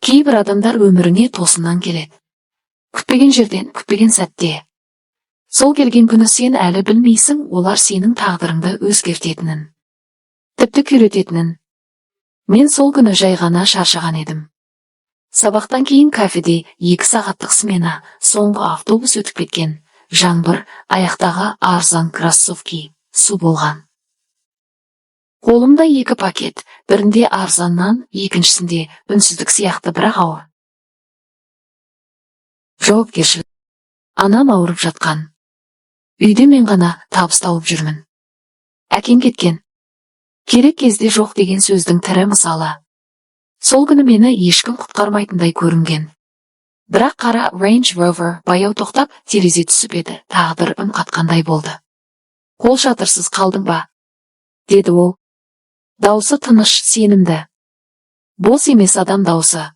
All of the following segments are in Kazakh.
Кейбір адамдар өміріңе тосыннан келеді. Күтпеген жерден, күтпеген сәтте. Сол келген күні сен әлі білмейсің, олар сенің тағдырыңды өзгертетінін. Тіпті күйрететінін. Мен сол күні жай ғана шаршаған едім. Сабақтан кейін кафеде 2 сағаттық смена, соңғы автобус өтіп кеткен, жаңбыр, аяқтағы арзан кроссовки, су болған. Қолымда екі пакет, бірінде арзан нан, екіншісінде үнсіздік сияқты, бірақ ауыр жауапкершілік. Анам ауырып жатқан. Үйде мен ғана табыс тауып жүрмін. Әкем кеткен. Керек кезде жоқ деген сөздің тірі мысалы. Сол күні мені ешкім құтқармайтындай көрінген. Бірақ қара Range Rover баяу тоқтап, терезе түсіп еді, тағдыр үн қатқандай болды. «Қол шатырсыз қалдың ба?» — деді ол. Даусы тыныш, сенімді. Бос емес адам даусы.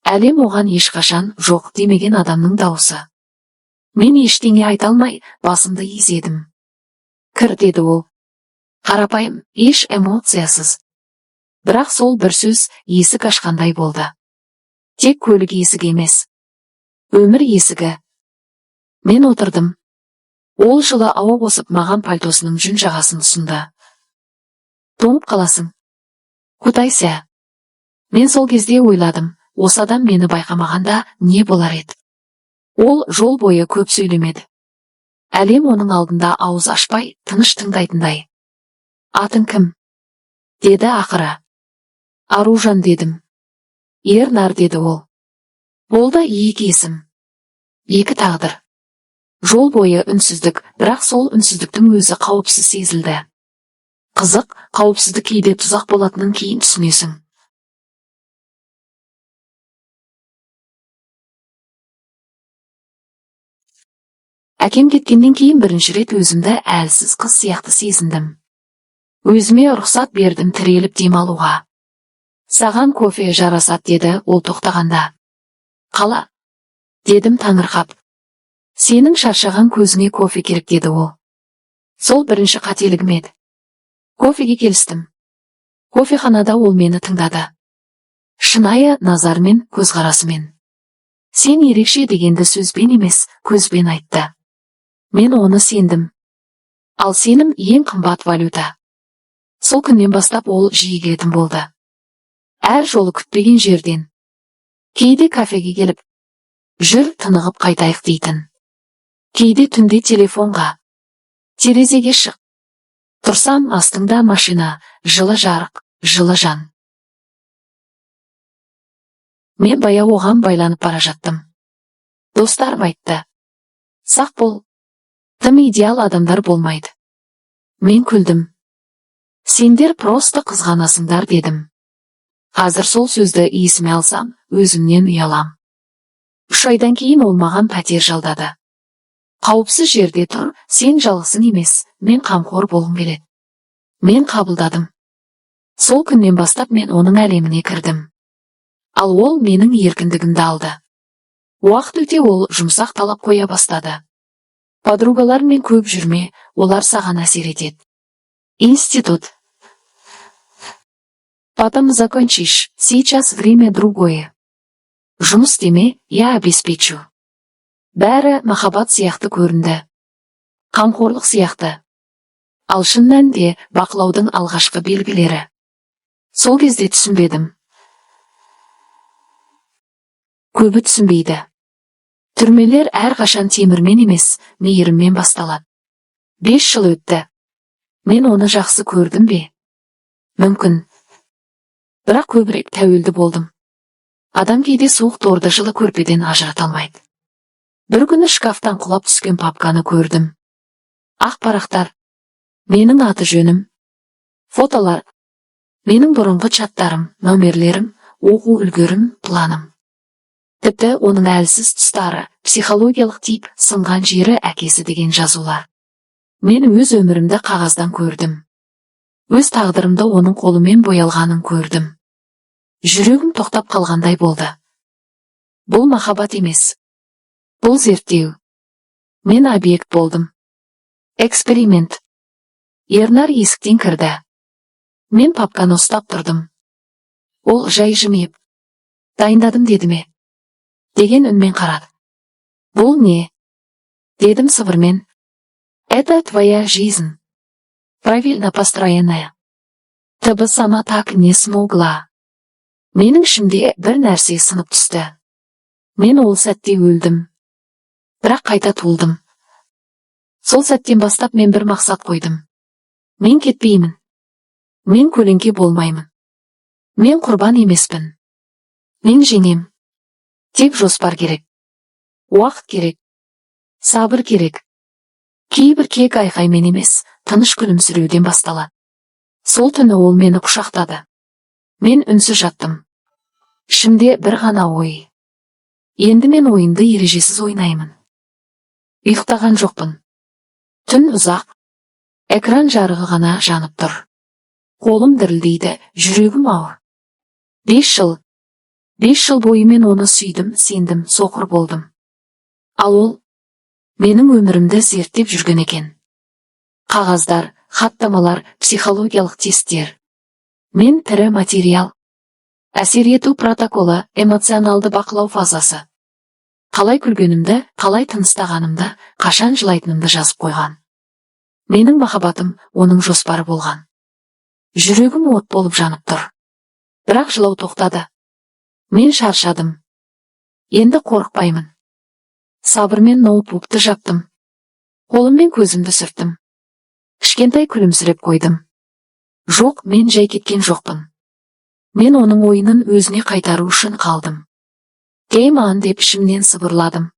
Әлем оған ешқашан жоқ демеген адамның даусы. Мен ештеңе айта алмай, басымды изедім. «Кір», — деді ол. Қарапайым, еш эмоциясыз. Бірақ сол бір сөз есік ашқандай болды. Тек көлік есігі емес. Өмір есігі. Мен отырдым. Ол жылы ауа қосып, маған пальтосының жүн жағасын ұсынды. «Тоңып қаласың. Кутайся». Мен сол кезде ойладым, осы адам мені байқамағанда не болар еді? Ол жол бойы көп сөйлемеді. Әлем оның алдында ауыз ашпай, тыныш тыңдайтындай. «Атың кім?» — деді ақыры. «Аружан», — дедім. «Ернар», — деді ол. Болды, екі есім. Екі тағдыр. Жол бойы үнсіздік, бірақ сол үнсіздіктің өзі қауіпсіз сезілді. Қызық, қауіпсіздік кейде тұзақ болатынын кейін түсінесің. Әкем кеткеннен кейін бірінші рет өзімді әлсіз қыз сияқты сезіндім. Өзіме рұқсат бердім тіреліп демалуға. «Саған кофе жарасады», — деді ол тоқтағанда. «Қалай?» — дедім таңырқап. «Сенің шаршаған көзіңе кофе керек», — деді ол. Сол бірінші қателігім еді. Кофеге келістім. Кофеханада ол мені тыңдады. Шынайы назармен, көзқарасымен. «Сен ерекше» дегенді сөзбен емес, көзбен айтты. Мен оны сендім. Ал сенім — ең қымбат валюта. Сол күннен бастап ол жиі келетін болды. Әр жолы күтпеген жерден. Кейде кафеге келіп, «Жүр, тынығып қайтайық» дейтін. Кейде түнде телефонға. «Терезеге шық. Тұрсам, астыңда машина, жылы жарық, жылы жан». Мен баяу оған байланып бара жаттым. Достарым айтты. «Сақ бол. Тым идеал адамдар болмайды». Мен күлдім. «Сендер просто қызғанасыңдар», — дедім. Қазір сол сөзді есіме алсам, өзімнен ұялам. 3 айдан кейін ол маған пәтер жалдады. «Қауіпсіз жерде тұр, сен жалғызсың емес, мен қамқор болғым келеді». Мен қабылдадым. Сол күннен бастап мен оның әлеміне кірдім. Ал ол менің еркіндігімді алды. Уақыт өте ол жұмсақ талап қоя бастады. «Подругалармен көп жүрме, олар саған әсер етеді. Институт. Потом закончишь, сейчас время другое. Жұмыс істеме, я обеспечу». Бәрі махаббат сияқты көрінді. Қамқорлық сияқты. Ал шын мәнінде бақылаудың алғашқы белгілері. Сол кезде түсінбедім. Көбі түсінбейді. Түрмелер әрқашан темірмен емес, мейіріммен басталады. 5 жыл өтті. Мен оны жақсы көрдім бе? Мүмкін. Бірақ көбірек тәуелді болдым. Адам кейде суық торды жылы көрпеден ажырата алмайды. Бір күні шкафтан құлап түскен папканы көрдім. Ақ парақтар. Менің аты жөнім. Фотолар. Менің бұрынғы чаттарым, номерлерім, оқу үлгерім, планым. Тіпті оның әлсіз тұстары, психологиялық тип, сынған жері, әкесі деген жазулар. Мен өз өмірімді қағаздан көрдім. Өз тағдырымды оның қолымен боялғанын көрдім. Жүрегім тоқтап қалғандай болды. Бұл махаббат емес. Бұл зерттеу. Мен объект болдым. Эксперимент. Ернар есіктен кірді. Мен папканы ұстап тұрдым. Ол жай жымиып. Дайындадым деді ме деген үнмен қарады. «Бұл не?» – дедім сыбырмен. «Это твоя жизнь, правильно построенная. Ты бы сама так не смогла». Менің ішімде бір нәрсе сынып түсті. Мен ол сәтте өлдім, бірақ қайта туылдым. Сол сәттен бастап мен бір мақсат қойдым: мен кетпеймін, мен көлеңке болмаймын, мен құрбан емеспін, мен жеңем. Тек жоспар керек, уақыт керек, сабыр керек. Кейбір кек айқаймен емес, тыныш күлімсіреуден басталады. Сол түні ол мені құшақтады. Мен үнсіз жаттым. Ішімде бір ғана ой: енді мен ойынды ережесіз ойнаймын. Ұйықтаған жоқпын. Түн ұзақ, экран жарығы ғана жанып тұр. Қолым дірілдейді, жүрегім ауыр. 5 жыл, 5 жыл бойы мен оны сүйдім, сендім, соқыр болдым. Ал ол менің өмірімді зерттеп жүрген екен. Қағаздар, хаттамалар, психологиялық тесттер. Мен тірі материал. Әсер ету протоколы, эмоционалды бақылау фазасы. Қалай күлгенімді, қалай тыныстағанымды, қашан жылайтынымды жазып қойған. Менің махаббатым оның жоспары болған. Жүрегім от болып жанып тұр. Бірақ жылау тоқтады. Мен шаршадым. Енді қорықпаймын. Сабырмен ноутбукты жаптым. Қолыммен көзімді сүрттім. Кішкентай күлімсіреп қойдым. Жоқ, мен жай кеткен жоқпын. Мен оның ойынын өзіне қайтару үшін қалдым. «Game on», – деп ішімнен сыбырладым.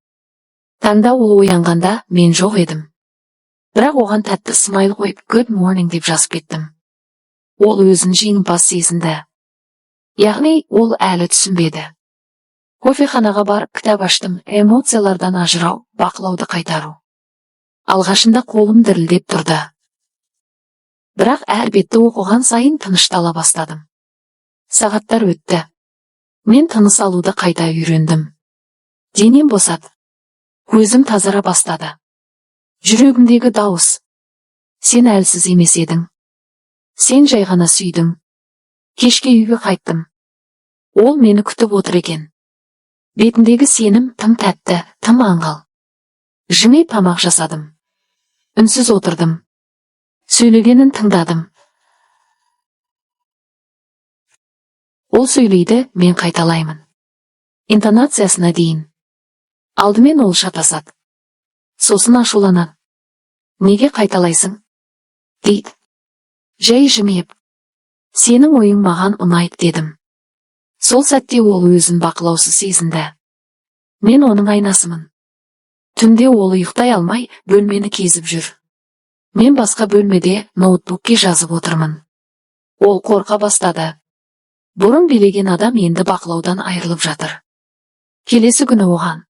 Таңда ол оянғанда мен жоқ едім. Бірақ оған тәтті смайл қойып, «Good morning» деп жазып кеттім. Ол өзін жеңімпаз сезінді. Яғни ол әлі түсінбеді. Кофеханаға барып кітап аштым: «Эмоциялардан ажырау, бақылауды қайтару». Алғашында қолым дірілдеп тұрды. Бірақ әр бетті оқыған сайын тыныштала бастадым. Сағаттар өтті. Мен тыныс алуды қайта үйрендім. Денем босады. Көзім тазара бастады. Жүрегімдегі дауыс: «Сен әлсіз емес едің. Сен жай ғана сүйдің». Кешке үйге қайттым. Ол мені күтіп отыр екен. Бетіндегі сенім тым тәтті, тым аңғал. Жымиып тамақ жасадым. Үнсіз отырдым. Сөйлегенін тыңдадым. Ол сөйлейді, мен қайталаймын. Интонациясына дейін. Алдымен ол шатасады. Сосын ашуланады. «Неге қайталайсың?» – дейді. Жай жымиып. «Сенің ойың маған ұнайды», – дедім. Сол сәтте ол өзін бақылаусыз сезінді. Мен оның айнасымын. Түнде ол ұйықтай алмай, бөлмені кезіп жүр. Мен басқа бөлмеде ноутбукке жазып отырмын. Ол қорқа бастады. Бұрын билеген адам енді бақылаудан айырылып жатыр. Келесі күні оған: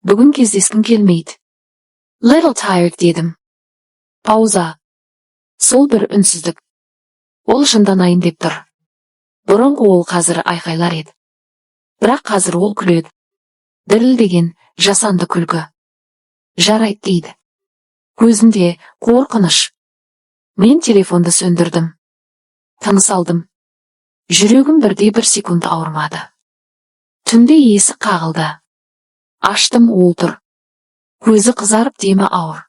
«Бүгін кездескім келмейді. Little tired», – дедім. Пауза. Сол бір үнсіздік. Ол жынданайын деп тұр. Бұрынғы ол қазір айқайлар еді. Бірақ қазір ол күледі. Дірілдеген, жасанды күлкі. «Жарайды», – дейді. Көзінде қорқыныш. Мен телефонды сөндірдім. Тыныс алдым. Жүрегім бірде бір секунд ауырмады. Түнде есік қағылды. Аштым, ол тұр. Көзі қызарып, демі ауыр.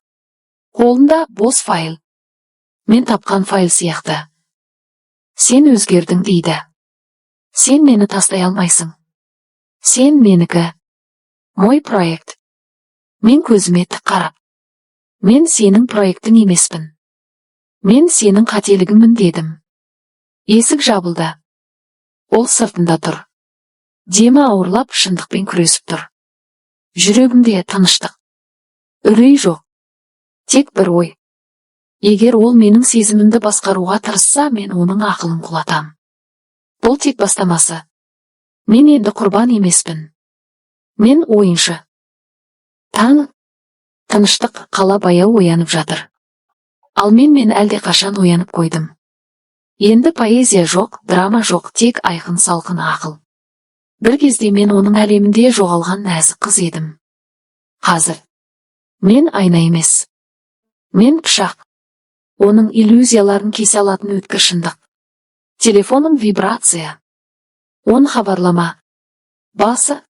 Қолында бос файл. Мен тапқан файл сияқты. «Сен өзгердің», – дейді. «Сен мені тастай алмайсың. Сен менікі. Мой проект». Мен көзіме тік қарап: «Мен сенің проектің емеспін. Мен сенің қателігіңмін», – дедім. Есік жабылды. Ол сыртында тұр. Демі ауырлап, шындықпен күресіп тұр. Жүрегімде тыныштық. Үрей жоқ. Тек бір ой: егер ол менің сезімімді басқаруға тырысса, мен оның ақылын құлатам. Бұл тек бастамасы. Мен енді құрбан емеспін. Мен ойыншы. Таң. Тыныштық. Қала баяу оянып жатыр. Ал мен әлдеқашан оянып қойдым. Енді поэзия жоқ, драма жоқ, тек айқын, салқын ақыл. Бір кезде мен оның әлемінде жоғалған нәзік қыз едім. Қазір мен айна емес. Мен пышақ. Оның иллюзияларын кесе алатын өткір шындық. Телефоным вибрация. 10 хабарлама. Басы.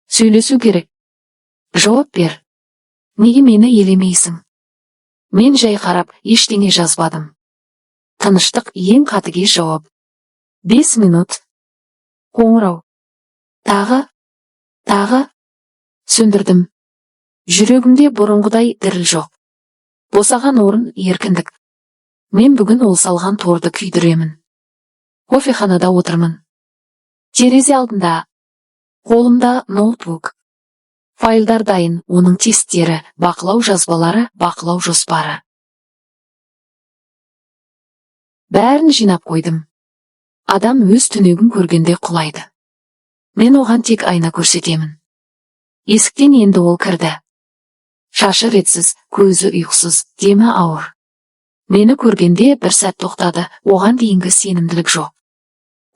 Сөйлесу керек. Жауап бер. Неге мені елемейсің? Мен жай қарап, ештеңе жазбадым. Тыныштық ең қатыгез жауап. 5 минут. Қоңырау. Тағы, тағы. Сөндірдім. Жүрегімде бұрынғыдай діріл жоқ. Босаған орын еркіндік. Мен бүгін ол салған торды күйдіремін. Кофеханада отырмын. Терезе алдында. Қолымда ноутбук. Файлдар дайын, оның тесттері, бақылау жазбалары, бақылау жоспары. Бәрін жинап қойдым. Адам өз түнегін көргенде құлайды. Мен оған тек айна көрсетемін. Есіктен енді ол кірді. Шашы ретсіз, көзі ұйқысыз, демі ауыр. Мені көргенде бір сәт тоқтады, оған дейінгі сенімділік жоқ.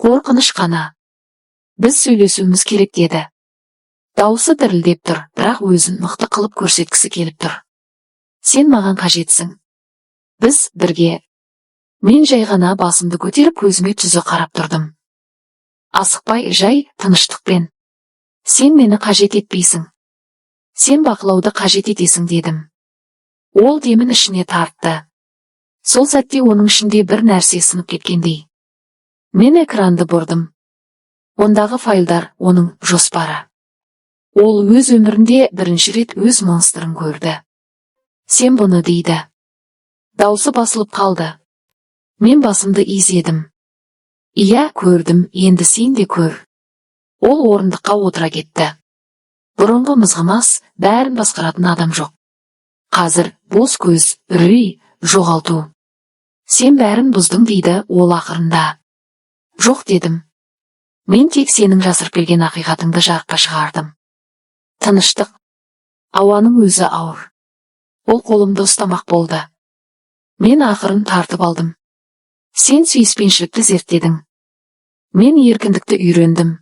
Қорқыныш қана. «Біз сөйлесуіміз керек», – деді. Даусы дірілдеп тұр, бірақ өзін мықты қылып көрсеткісі келіп тұр. «Сен маған қажетсің. Біз бірге». Мен жай ғана басымды көтеріп, көзіме түзу қарап тұрдым. Асықпай, жай, тыныштықпен. «Сен мені қажет етпейсің. Сен бақылауды қажет етесің», – дедім. Ол демін ішіне тартты. Сол сәтте оның ішінде бір нәрсе сынып кеткендей. Мен экранды бұрдым. Ондағы файлдар оның жоспары. Ол өз өмірінде бірінші рет өз монстрын көрді. «Сен бұны», – дейді. Даусы басылып қалды. Мен басымды изедім. «Иә, көрдім, енді сен де көр». Ол орындыққа отыра кетті. Бұрынғы мызғымас, бәрін басқаратын адам жоқ. Қазір бос көз, үрей, жоғалту. «Сен бәрін бұздың», – дейді ол ақырында. «Жоқ», – дедім. «Мен тек сенің жасырып келген ақиқатыңды жарыққа шығардым». Тыныштық. Ауаның өзі ауыр. Ол қолымды ұстамақ болды. Мен ақырын тартып алдым. «Сен сүйіспеншілікті зерттедің. Мен еркіндікті үйрендім.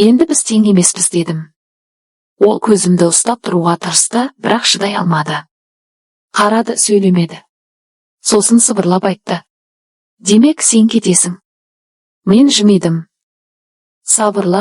Енді біз тең емеспіз», – дедім. Ол көзімді ұстап тұруға тырысты, бірақ шыдай алмады. Қарады, сөйлемеді. Сосын сыбырлап айтты: «Демек, сен кетесің». Мен жымидым. Сабырлы.